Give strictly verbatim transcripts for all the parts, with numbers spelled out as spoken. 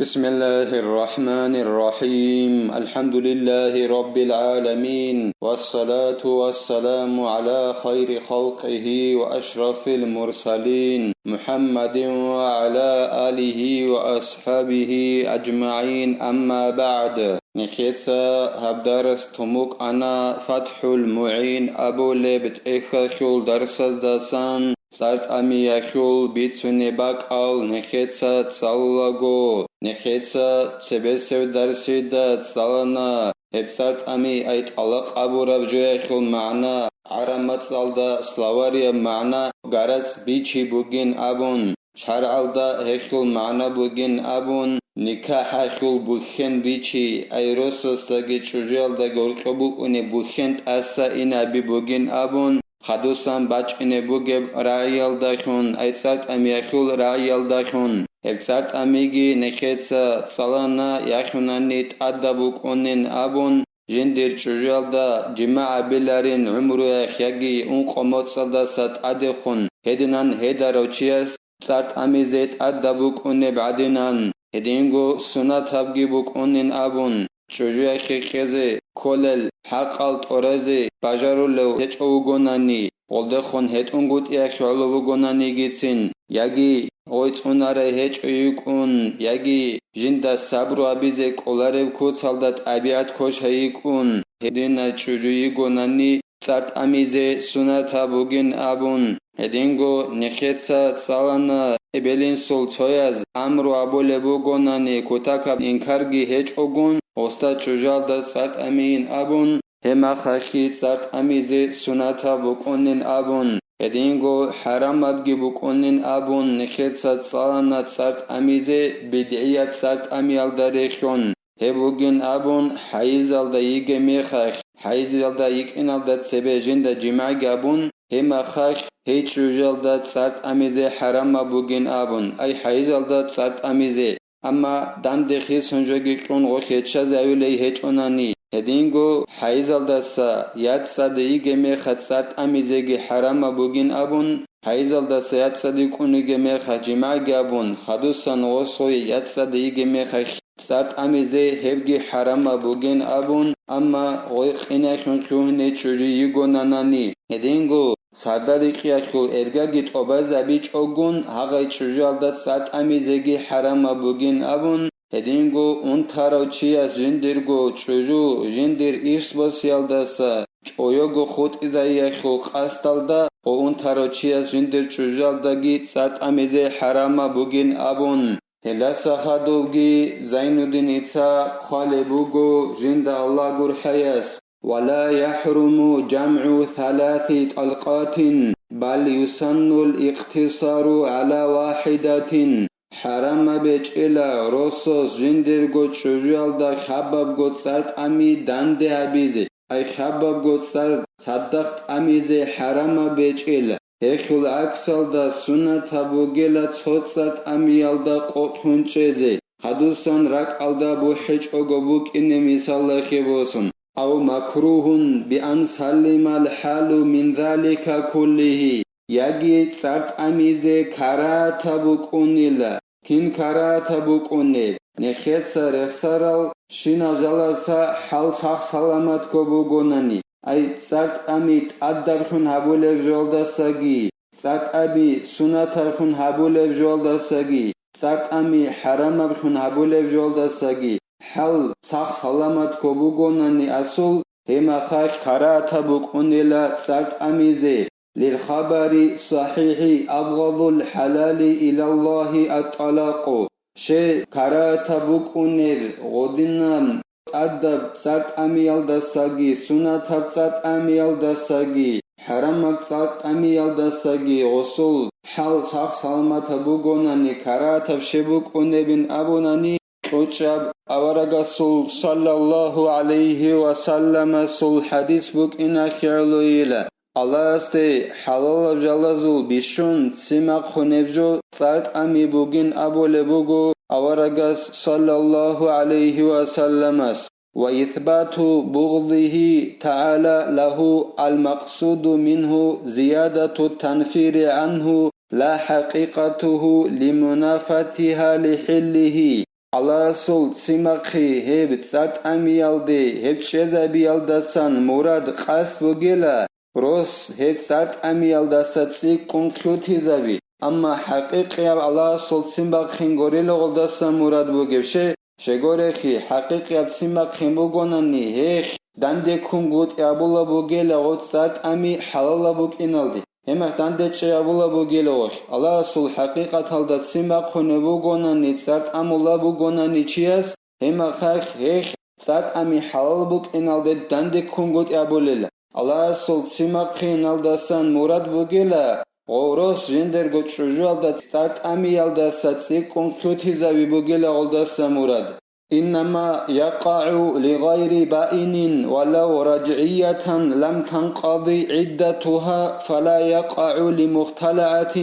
بسم الله الرحمن الرحيم. الحمد لله رب العالمين. والصلاة والسلام على خير خلقه وأشرف المرسلين محمد وعلى آله وأصحابه أجمعين. أما بعد. Нехеца гьаб дарс тумукъана ФатхӀул МугӀин абулеб тӀехьалъул дарсаздасан. ЦӀар тӀамиялъул бицунеб бакӀал нехеца цӀалулаго, нехеца цебесев дарсида цӀалана гьеб цӀар тӀами, ай тӀалакъ абураб жоялъул магӀна, гӀараб мацӀалда словарияб магӀна гарацӀ бичи бугин абун, шаргӀалда гьелъул магӀна бугин абун, никахӀалъул бухьен бичи, ай росасдаги чӀужуялдаги гьоркьоб букӀунеб бухьен тӀаса инаби бугин абун, хадусан бачӀине бугеб рагӀиялдалъун, ай цӀар тӀамиялъул рагӀиялдалъун, гьеб цӀар тӀамиги нехеца цӀалана, яхунани тӀадаб букӀунин абун, жиндир чӀужуялда жимагӀ абиларин гӀумруялъ яги ункъо моцӀалдаса тӀадехун гьединан гьедарав чияс цӀар тӀамизе тӀадаб букӀунеб гӀадинан, гьединго сунатабги букӀунин абун, чӀужуялъе кьезе кколел хӀакъал тӀоразе бажарулев гьечӀо вугонани, гъолдехун гьетӀунгутӀиялъ гӀоло вугонанигицин, яги гъой цӀунарай гьечӀо йикӀун, яги жинда сабру абизе кӀолареб куцалда тӀабигӀат квешай йикӀун, гьединай чӀужу йигонани, цӀар тӀамизе сунатаб бугин абун, гьединго нехеца цӀалана, эбел-инсул цояз амру абулеб бугонани, кутакаб инкарги гьечӀогун, гъосда чӀужуялда цӀар тӀамиин абун, гьеб мехалъги цӀар тӀамизе сунатаб букӀунин абун, гьединго хӀарамабги букӀунин абун, нехеца цӀалана цӀар тӀамизе бидгӀияб цӀар тӀамиялда рехьун. Гьеб бугин абун, хӀайизалда йигеб мехалъ, хӀайизалда йикӀиналда цебе жинда жимагӀги абун, гьеб мехалъ гьей чӀужуялда цӀар тӀамизе хӀарамаб бугин абун, ай хӀайизалда цӀар тӀамизе. Амма данде хисун жоги кьун гъо хеччазавилей гьечӀонани, гьединго хӀайизалдаса яцӀцӀаде йигеб мехалъ цӀар тӀамизеги хӀарамаб бугин абун, хӀайизалдаса яцӀцӀаде йикӀун йигеб мехалъ жимагӀги абун, хадусан гъос гъой яцӀцӀаде йигеб мехалъ цӀар тӀамизе гьебги хӀарамаб бугин абун, амма гъой къинайлъун лъугьине чӀужу йигонанани, гьединго сардал рикьиялъул эргаги тӀобазабичӀогун, гьагъай чӀужуялда цӀар тӀамизеги хӀарамаб бугин абун, гьединго унтарав чияс жиндирго чӀужу жиндир ирсбосиялдаса чӀоего хутӀизайялъул къасдалда гъо унтарав чияс жиндир чӀужуялдаги цӀар тӀамизе хӀарамаб бугин абун, гьелдаса хадубги Зайнуддиница хъвалеб буго жинда Аллагь гурхӀаяс: «Ва ла яхӀруму жамгӀу саласи тӀалкъатин, бал юсаннул икътисару гӀала вахӀидатин». ХӀарамаб гьечӀила росас жиндирго чӀужуялда хабабго цӀар тӀами данде гьабизе, ай хабабго цӀар цадахъ тӀамизе хӀарамаб гьечӀила. Гьелъул гӀаксалда сунатаб бугила цо цӀар тӀамиялда къотӀун чӀезе, хадусан ракӀалда бухӀичӀого букӀине мисаллахъе босун. Ав макругьун би ан саллимал хӀалу мин залика куллигьи, яги цӀар тӀамизе карагьатаб букӀунила. Кин карагьатаб букӀунеб? Нехеца рехсарал щинал жаласа хӀал сах-саламатго бугонани, ай цӀар тӀами тӀадаблъун гьабулеб жоялдасаги, цӀар тӀами сунатаблъун гьабулеб жоялдасаги, цӀар тӀами хӀарамаблъун гьабулеб жоялдасаги хӀал сах-саламатго бугонани асул, гьеб мехалъ карагьатаб букӀунила цӀар тӀамизе. Лил хабари сахӀихӀи абгъадул хӀалали илаллагьи ат-тӀалакъу. Щай карагьатаб букӀунеб гъодинаб тӀадаб цӀар тӀамиялдасаги, сунатаб цӀар тӀамиялдасаги, хӀарамаб цӀар тӀамиялдасаги гъосул хӀал сах-саламатаб бугонани, карагьатаб щиб букӀунебин абунани, кьучӀаб аварагасул саллаллагьу гӀалайгьи ва салламасул хӀадис букӀиналъе гӀолойила. Аллагьасде хӀалалаб жалазул бищун ццин бахъунеб жо цӀар тӀами бугин абулеб буго аварагас саллаллагьу гӀалайгьи ва салламас. Ва исбату бугъдигьи тагӀала лагьу, ал-макъсуду мингьу зиядату танфири гӀангьу ла хӀакъикъатугьу лимунафатигьа лихӀиллигьи. Аллагьасул ццин бахъи гьеб цӀар тӀамиялде гьеб чӀезабиялдасан мурад къасд бугела, рос гьеб цӀар тӀамиялдаса цӀикӀкӀун лъутизаби. Амма хӀакъикъияб Аллагьасул ццин бахъин гурелъулдаса мурад бугеб щай? Щегорехъи, хӀакъикъияб ццин бахъин бугонани, гьелъ данде ккунгутӀи абулеб бугела гъоб цӀар тӀами хӀалалаб букӀиналде. Гьебмехъ данде чӀей абулеб бугела гъолъ, Аллагьасул хӀакъикъаталда ццин бахъунеб бугонани цӀар тӀамулеб бугонани чияс, гьебмехъ гьелъ цӀар тӀами хӀалалаб букӀиналде данде ккунгутӀи абулела. Аллагьасул ццин бахъиналдасан мурад бугела, гъоб рос жиндирго чӀужуялда цӀар тӀамиялдаса цӀикӀкӀун лъутизаби бугела гъолдаса мурад. إنما يقع لغير بائن ولو رجعية لم تنقض عدتها فلا يقع لمختلعة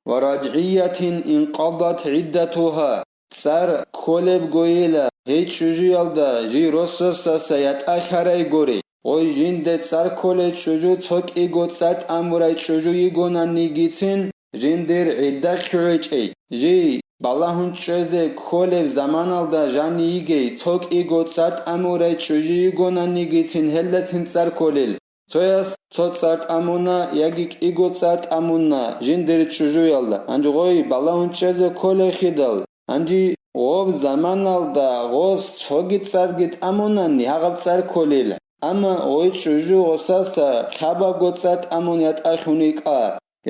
ورجعية انقضت عدتها. ЦӀар кколебгойила гьей чӀужуялда жий росасдаса ятӀа лъарай гури, гъой жинде цӀар кколей чӀужу цо кӀиго цӀар тӀамурай чӀужу йигонанигицин жиндир гӀидда лъугӀичӀей. Жий балагьун чӀезе кколеб заманалда жанив йигей цо кӀиго цӀар тӀамурай чӀужу йигонанигицин гьелдацин цӀар кколел. Цояс цо цӀар тӀамуна яги кӀиго цӀар тӀамуна жиндир чӀужуялда, гьанже гъой балагьун чӀезе кколей хидал, гьанже гъоб заманалда гъос цоги цӀарги тӀамунани гьагъаб цӀар кколел. Амма гъой чӀужу гъосаса лъабабго цӀар тӀамун ятӀа лъун йикӀа,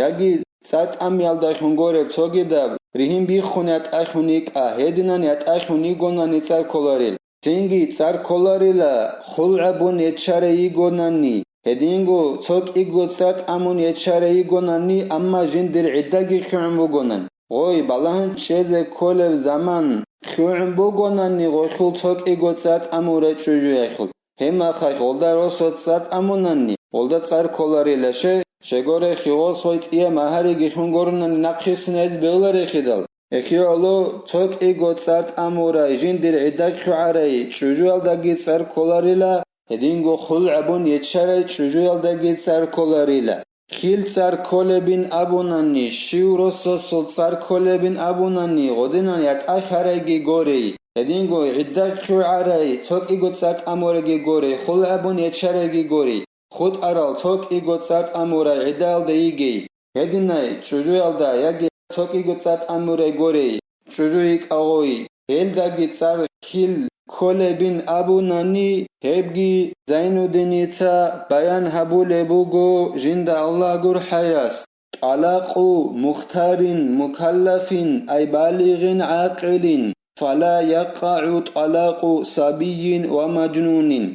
яги цӀар тӀамиялдалъун гуреб цогидаб ригьин биххун ятӀа лъун йикӀа, гьединан ятӀа лъун йигонани цӀар кколарел. Цинги цӀар кколарила хулгӀ гьабун ячарай йигонани, гьединго цо кӀиго цӀар тӀамун ячарай йигонани, амма жиндир гӀиддаги лъугӀун бугонан. Гъой балагьун чӀезе кколеб заман лъугӀун бугонани гъолъул цо кӀиго цӀар тӀамурай чӀужуялъул, гьебмехалъ гъолда росас цӀар тӀамунани, гъолда цӀар кколарила. Щай? Щегорехъи, гъос гъой цӀияб магьариги лъун гуронани нахъисин гьез бегьуларей хидал. Гьелъие гӀоло цо кӀиго цӀар тӀамурай жиндир гӀидда лъугӀарай чӀужуялдаги цӀар кколарила, гьединго хулгӀ гьабун ячарай чӀужуялдаги цӀар кколарила. Хил цӀар кколебин абунани, щив росасул цӀар кколебин абунани, гъодинан ятӀа лъарайги гурей, гьединго гӀидда лъугӀарай цо кӀиго цӀар тӀамурайги гурей, хулгӀ гьабун ячарайги гурей, хутӀарал цо кӀиго цӀар тӀамурай гӀиддаялда йигей, гьединай чӀужуялда яги цо кӀиго цӀар тӀамурай гурей, чӀужу йикӀа гъой, гьелдаги цӀар хил кколебин абунани, гьебги Зайнуддиница баян гьабулеб буго жинда Аллагь гурхӀаяс: «ТӀалакъу мухтарин мукаллафин ай балигъин гӀакъилин, фала якъагӀу тӀалакъу сабийин ва мажнунин».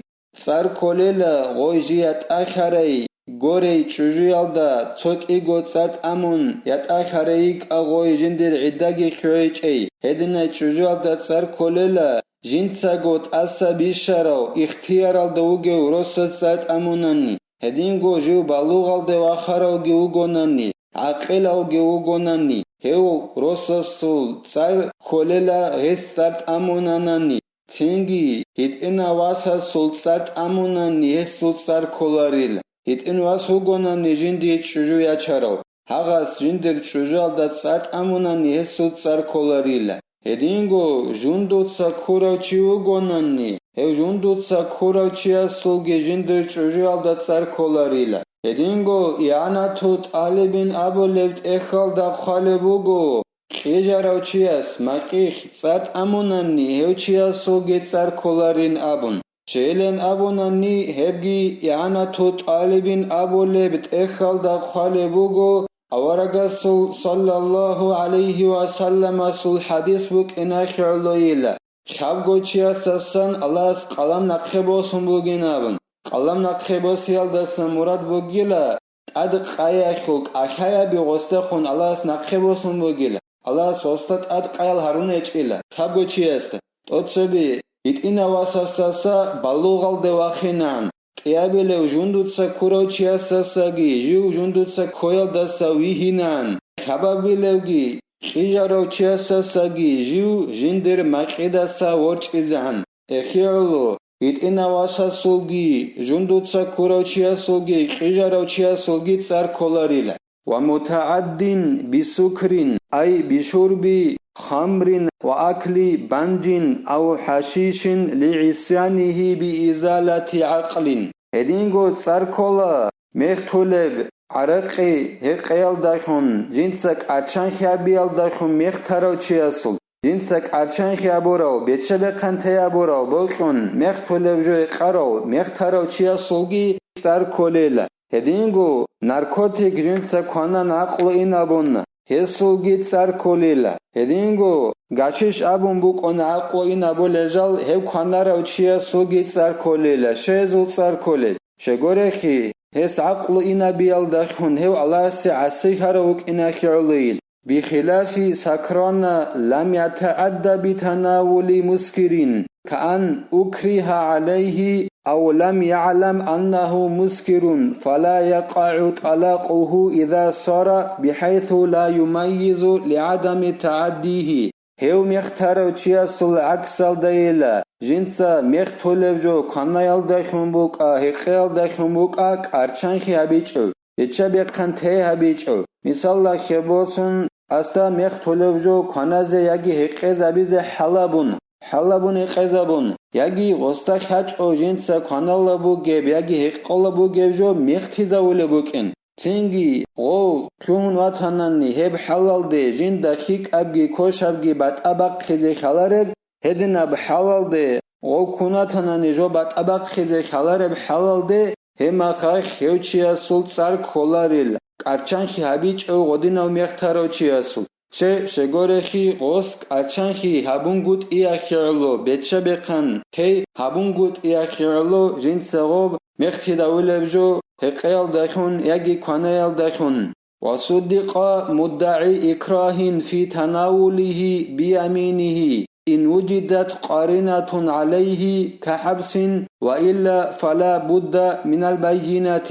ЦӀар кколела гъой жий ятӀа лъарай гурей чӀужуялда цо кӀиго цӀар тӀамун, ятӀа лъарай йикӀа гъой жиндир гӀиддаги лъугӀичӀей, гьединай чӀужуялда цӀар кколела жинцаго тӀаса бищарав, ихтияралда вугев росас цӀар тӀамунани, гьединго жив балугъалде вахаравги вугонани, гӀакъилавги вугонани, гьев росасул цӀар кколела гьес цӀар тӀамунанани. Цинги гьитӀинав васасул цӀар тӀамунани гьесул цӀар кколарила. ГьитӀин вас вугонани жиндие чӀужу ячарав, гьагъас жиндир чӀужуялда цӀар тӀамунани гьесул цӀар кколарила. Гьединго жундуца ккурав чи вугонани, гьев жундуца ккурав чиясулги жиндир чӀужуялда цӀар кколарила. Гьединго игӀанату тӀалибин абулеб тӀехьалда хъвалеб буго, кьижарав чияс макьилъ цӀар тӀамунани, гьев чиясулги цӀар кколарин абун. Щайилан абунани, гьебги игӀанату тӀалибин абулеб тӀехьалда хъвалеб буго, аварагасул саллаллагьу гӀалайгьи ва салламасул хӀадис букӀиналъе гӀолойила: «Лъабго чиясдасан Аллагьас къалам нахъе босун бугин», – абун. Къалам нахъе босиялдаса мурад бугила, тӀад къаялъул кӀалъаби гъосдехун Аллагьас нахъе босун бугила. Аллагьас гъосда тӀад къаял гьарун гьечӀила лъабго чиясда. ТӀоцеби гьитӀинав васасдаса балугъалде вахинан, кӀиабилев жундуца ккурав чиясдасаги жив жундуца ккоялдаса вигьинан, лъабабилевги кьижарав чиясдасаги жив жиндир макьидаса ворчӀизегӀан. Эхиялъул гьитӀинав васасулги, жундуца ккурав чиясулги, кьижарав чиясулги цӀар кколарила. «Ва мутагӀаддин бисукрин, ай бишурби خمر وأكل بنج أو حشيش لعصيانه بإزالة عقل. Гьединго цӀар ккола мех толеб гӀаракъи гьекъеялдалъун, жинца кӀарчанхъи гьабиялдалъун мех тарав чиясул, жинца кӀарчанхъи гьабурав, бечча-бехъан тей гьабурав бокьун, мех толеб жо гьекъарав, мех тарав чиясулги цӀар кколела. Гьединго наркотик жинца кванан гӀакълу инабун, гьесулги цӀар кколела. Гьединго гашиш абун букӀун гӀакълу инабулел жал, гьев кванарав чиясулги цӀар кколела, щай гьезул цӀар кколеб? Щегорехъи, гьес гӀакълу инабиялдалъун гьев Аллагьасе гӀасилъарав вукӀиналъе гӀолойил. بخلاف سكران لم يتعد بتناول مسكر، كأن أكره عليه أو لم يعلم أنه مسكر، فلا يقع طلاقه إذا سرى بحيث لا يميز لعدم تعديه. Гьев мех тарав чиясул гӀаксалдайила, жинца мех толеб жо кванаялдалъун букӀа, гьекъеялдалъун букӀа кӀарчанхъи гьабичӀев, бечча-бехъан тей гьабичӀев. Мисалда, хебосун, асда мех толеб жо кваназе яги гьекъезабизе хӀалабун, хӀалабун гьекъезабун, яги гъосда хьачӀо жинца кваналла бугеб яги гьекъола бугеб жо мехтизавулеб букӀин. Цинги гъов лъугьун ватанани гьеб хӀалалде жинда хьикӀабги кошабги батӀа бахъизе хьалареб, гьединаб хӀалалде гъов ккун ватанани жо батӀа бахъизе хьалареб хӀалалде, гьеб мехалъ гьев чиясул цӀар кколарил, кӀарчанхъи гьабичӀев гъодинав мех тарав чиясул. Щай, щегорехъи, гъос кӀарчанхъи гьабунгутӀиялъе гӀоло, бечча-бехъан тей гьабунгутӀиялъе гӀоло жинца гъоб мехтидавулеб жо гьекъеялдалъун яги кванаялдалъун. وصدق مدعي إكراه في تناوله بيمينه إن وجدت قرينة عليه كحبس، وإلا فلا بد من البينة.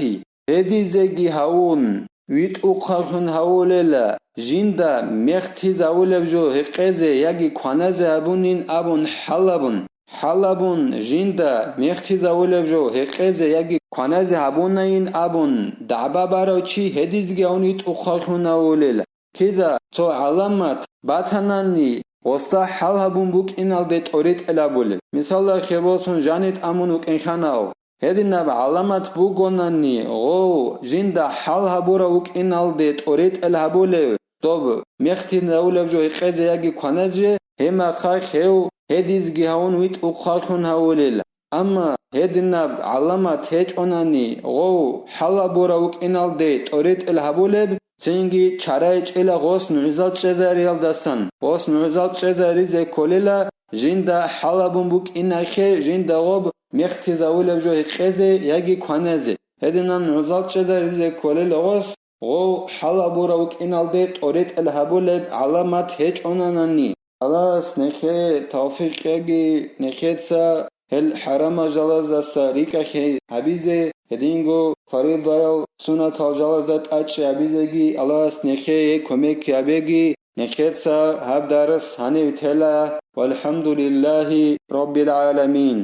Гьедизеги гьавун, витӀухъавлъун гьавулела, жинда мехтизавулеб жо гьекъезе яги кваназе гьабунин абун хӀалабун, хӀалабун жинда мехтизавулеб жо гьекъезе яги кваназе гьабунайин абун дагӀба барав чи гьедизеги гьавун витӀухъавлъун гьавулела. Кида цо гӀаламат батанани, гъосда хӀал гьабун букӀиналде тӀоритӀел гьабулеб. Мисалда, хебосун, жани тӀамун вукӀинханав. Гьединаб гӀаламат бугонани, гъов жинда хӀал гьабурав вукӀиналде тӀоритӀел гьабулев, доб мехтинавулеб жо гьекъезе яги кваназе, гьеб мехалъ гьев гьедизги гьавун витӀухъавлъун гьавулел. Амма гьединаб гӀаламат гьечӀонани, гъов хӀал гьабурав вукӀиналде тӀоритӀел гьабулеб, цинги чара гьечӀила гъос нугӀзал чӀезариялдасан, гъос нугӀзал чӀезаризе кколела, жинда хӀал гьабун букӀинахъе, жинда гъоб мехтизавулеб жо гьекъезе яги кваназе. Гьединан нугӀзал чӀезаризе кколела гъос, гъов хӀал гьабурав вукӀиналде тӀоритӀел гьабулеб гӀаламат гьечӀонанани. Аллагьас нехее тавфикъ кьеги, нехеца гьел хӀарамал жалаздаса рикӀкӀалъи гьабизе, гьединго фаридаял, суннатал жалазда тӀачӀи гьабизеги Аллагьас нехее кумек гьабеги, нехеца гьаб дарс гьанив тела. ВалхӀамдулиллагьи раббил гӀаламин.